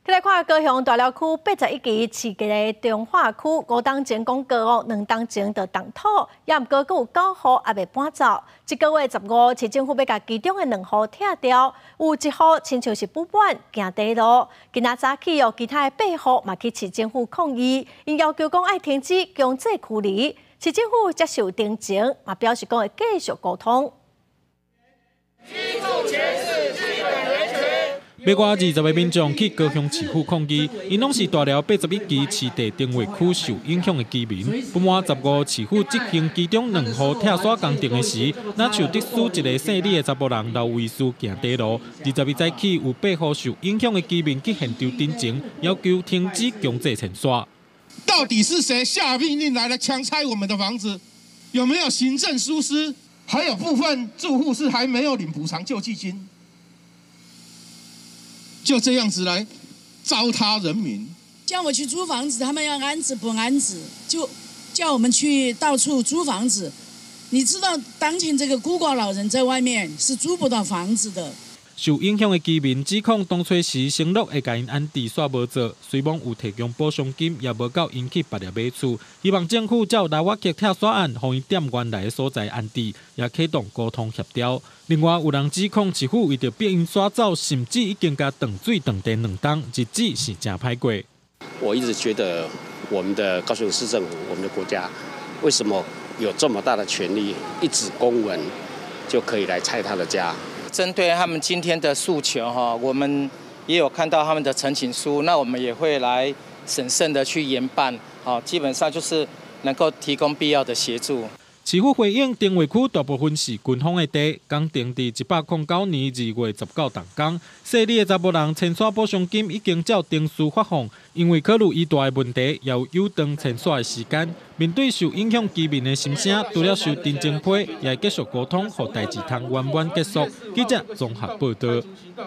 來看高雄大寮區81期市地重劃區，5冬前講過哦，2冬前就動土，也毋過閣有九戶猶未搬走。這個月15，市政府欲共其中的兩戶拆掉，有一戶親像是不滿行短路。今仔早起哦，其他的八戶嘛去市政府抗議，𪜶要求講愛停止強制驅離。市政府接受陳情，嘛表示講會繼續溝通。欲外20個民眾去高雄市府抗議，𪜶攏是大寮81期市地重劃區受影響的居民。不滿15市府執行其中兩戶拆徙工程的時，若像特殊一个姓李的查埔人劉維書行短路。21早起有八戶受影響的居民去現場陳情，要求停止強制遷徙。到底是誰下命令來來強拆我們的房子？有沒有行政疏失？還有部分住戶是還沒有領補償救濟金。就這樣子來糟蹋人民。叫我去租房子，他們要安置不安置，就叫我們去到處租房子。你知道當前這個孤寡老人在外面是租不到房子的。受影響的居民指控當初時承諾會共𪜶安置，煞無做，雖罔有提供補償金，也無夠𪜶去別个買厝。希望政府照拉瓦克拆徙案，予𪜶踮原來的所在安置，也啟動溝通協調。另外有人指控市府為著逼𪜶徙走，甚至已經共斷水斷電2冬，日子是誠歹過。我一直覺得我們的高雄市政府，我們的國家，為什麼有這麼大的權力，一紙公文就可以來拆他的家？針對他們今天的訴求，哈，我們也有看到他們的陳情書，那我們也會來審慎的去研辦，好，基本上就是能夠提供必要的協助。市府回應，重劃區大部分是軍方的地，工程佇109年2月19動工。姓李的查埔人遷徙補償金已經照程序發放，因為考慮伊蹛的問題，也有延長遷徙的時間。面對受影響居民的心聲，除了收陳情批，也會繼續溝通，予代誌通圓滿結束。記者綜合報導。